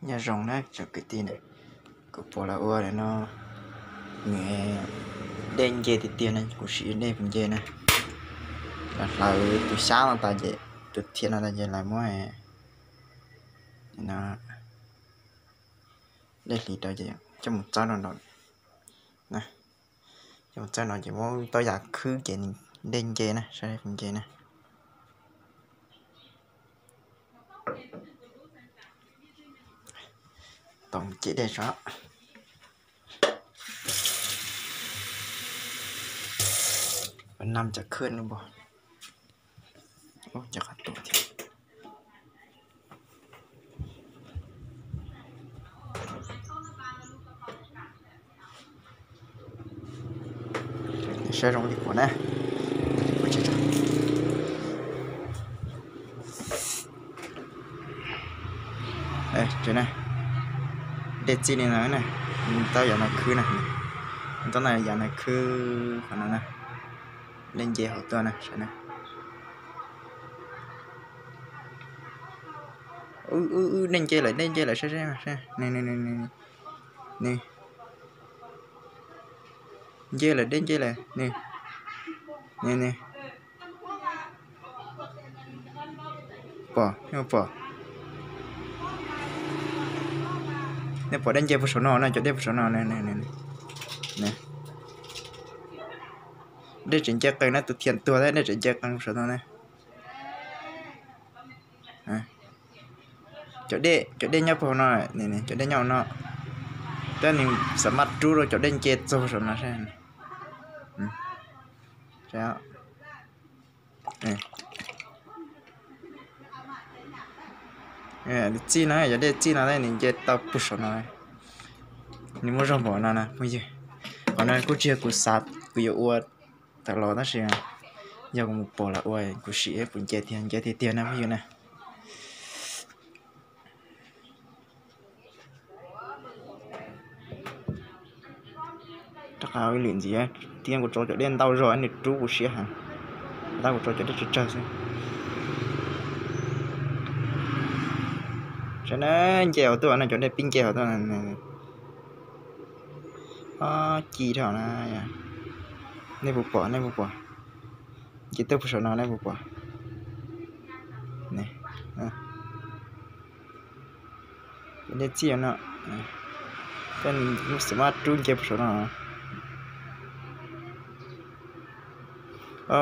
Nyob zoo na tsoom kwv tij na, kuv pom lawv ua no, nws dej nce tiag tiag na, kuv sim dej puas nce na. Lawv hlawv tus xyab no tas ces, tus thiam no tas ces lawv muab dej hliv rau ces coj mus txawb rau nraum, coj mus txawb no ces muab tau yam khwb ces dej nce na, saib dej puas nce na. Tau cem dej tso. Nam cov khwb no npog. Cov qab tuam thiab. Saib zoo li kuv na. Dej txij li no na, tau yam no khwb na, tau yam no khwb qhov no na, dej nce hauv tuaj na, saib na. Dej nce lawm, dej nce lawm, saib, saib, saib, nws, nws, nws, nws, nws. Nce lawm, dej nce lawm, nws, nws, nws. Pom, nej puas pom? Nej pom dej nce puag saum no na, cov dej puag saum no na. Dej tseem nce qees na, tus thiam tuag thiab dej tseem nce qees puag saum no na. Cov dej, cov dej nyob puag hauv no, cov dej nyob hauv no, tab nws xam maj rub rau cov dej nce txog saum no. Txij no, cov dej txij no nws nce tau puag saum no. Nws muaj zog npaum no na phooj ywg. Qhov no kuj tsis yog kuv xav kuv yuav ua tawm los tab sis yog kuv mus pom lawv ua kuv sim kuv nce tiag, nce tiag tiag na phooj ywg na. Rov qab ua ib lwm ntxiv, tiam kuv tso cov dej ntau zog nws rub kuv siab heev, tab kuv tso cov dej tsawg tsawg xwb. Saib na, nce hauv tuaj no, cov dej pib nce hauv tuaj. Ci dhau na. Nej puas pom, nej puas pom? Nce tuaj puag saum no nej puas pom? Cov dej txij no, tab nws xam maj rub nce puag saum no.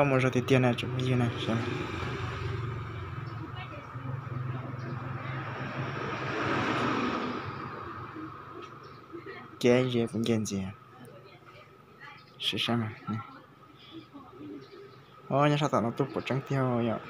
Muaj zog tiag tiag na tsoom phooj ywg na. Ces kuv nce ntxiv. Nyob sab tom no tuaj pom tseeb tiag yom.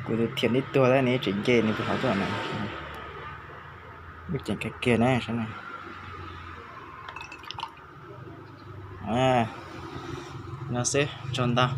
Kuv tus thiam twb tuag thiab nws tseem nce nws tus hauv tuaj na. Lub ceem kawg kiag na saib na. No xwb, tsaug ntau.